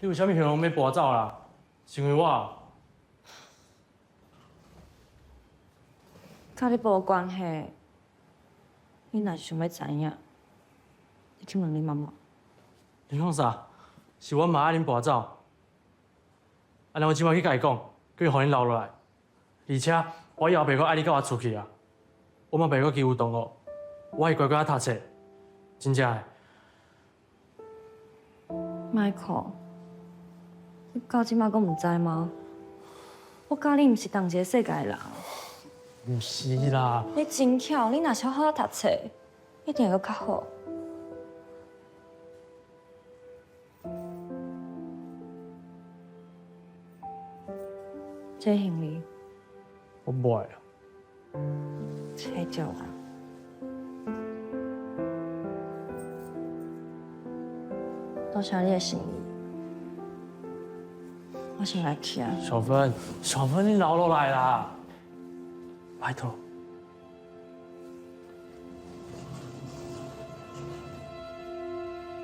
你為啥物形容欲跋走啦？是因為我？佮你無關係，你若是想欲知影，你去問你媽媽。你講啥？是阮媽愛恁跋走？按呢我這擺去共伊講，叫伊予恁留落來。而且我以後袂閣愛你佮我出去啊！我嘛袂閣欺負同學，我會乖乖仔讀冊，真正的。 Michael，你到這擺閣毋知嗎？我佮你毋是仝一个世界的人。毋是啦。你真巧，你若是好好讀冊，一定會閣較好。這行李。我無愛啦。揣著啦。多謝你的心意，我先來去啊。小芬，小芬，你留落來啦！拜託。